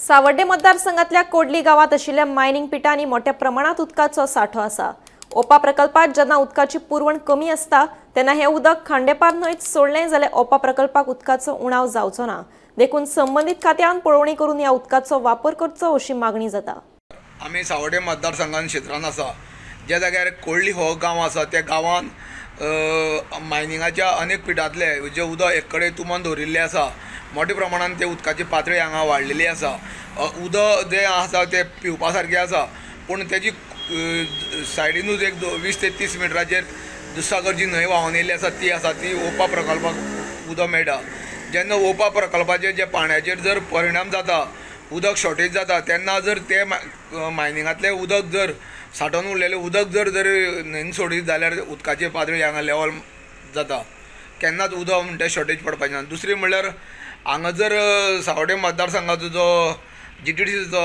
सावड्डे मतदारसंघातल्या कोडली गावात आशिल्ल्या मायनिंग पिटांनी मोठ्या प्रमाणात उदकाचो सांठो आसा। ओपा प्रकल्पात जेन्ना उदकाची पुरवण कमी आसता तेन्ना हे उदक खांडेपार न्हंयत सोडलें जाल्यार ओपा प्रकल्पाक उदकाचो उणाव जावचो ना, देखून संबंदीत खात्यान पळोवणी करून ह्या उदकाचो वापर करचो अशी मागणी जाता। आमी सावड्डे मतदारसंघान क्षेत्रान आसा, ज्या जाग्यार कोडली हो गांव आसा त्या गांवान मायनिंगाच्या अनेक पिटांतले जे उदक एक कडेन तुंबून दवरिल्लें आसा, मोठ्या प्रमाणान ते उदकाची पातळी हांगा वाडलेली आसा। उदक जें आसा तें पिवपा सारकें आसा, पूण तेजी सायडीनूच एक 20 ते 30 मिटराचेर दुधसागर जी न्हंय व्हांवन येयल्ली आसा ती आसा, ती ओपा प्रकल्पाक उदक मेळटा। जेन्ना ओपा प्रकल्पाचेर जे पाण्याचेर जर परिणाम जाता, उदक शॉर्टेज जाता, तेन्ना जर ते मायनिंगांतलें उदक जर सांठोवन उरलेलें उदक जर जर न्हंयेन सोडीत जाल्यार उदकाची पातळी हांगा लेवल जाता, केन्नाच उदक म्हणटा शॉर्टेज पडपाचें ना। दुसरी म्हणल्यार हांगा जर सावड्डे मतदारसंघाचो जो GTDCचो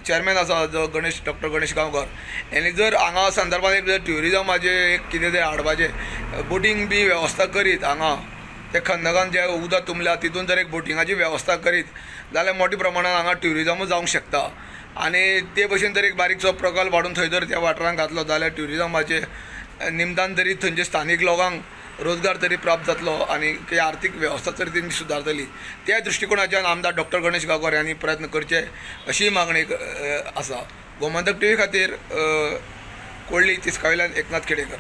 चेअरमॅन आसा जो गणेश डॉक्टर गणेश गांवकर हेणी जर हांगा संदर्भात एक जर ट्युरिजमाचें एक कितें तरी हाडपाचें बोटींग बी वेवस्था करीत, हांगा ते खंदकान जे उदक तुंबल्या तितून जर एक बोटिंगाची वेवस्था करीत जाल्यार मोठ्या प्रमाणान हांगा ट्युरिजमूय जावंक शकता। आनी ते भशेन जर एक बारीकसो प्रकल्प हाडून थंय जर त्या वाठारांत घातलो जाल्यार ट्युरिजमाचे निमतान तरी थंयचे स्थानीक लोकांक रोजगार तरी प्राप्त जातलो आनी काही आर्थीक वेवस्था तरी तेंची सुदारतली। त्या दृश्टिकोणाच्यान आमदार डॉक्टर गणेश गांवकर यांनी प्रयत्न करचे अशी मागणी आसा। गोमंतक टीव्ही खातीर कोडली तिस्कावयल्यान एकनाथ खेडेकर।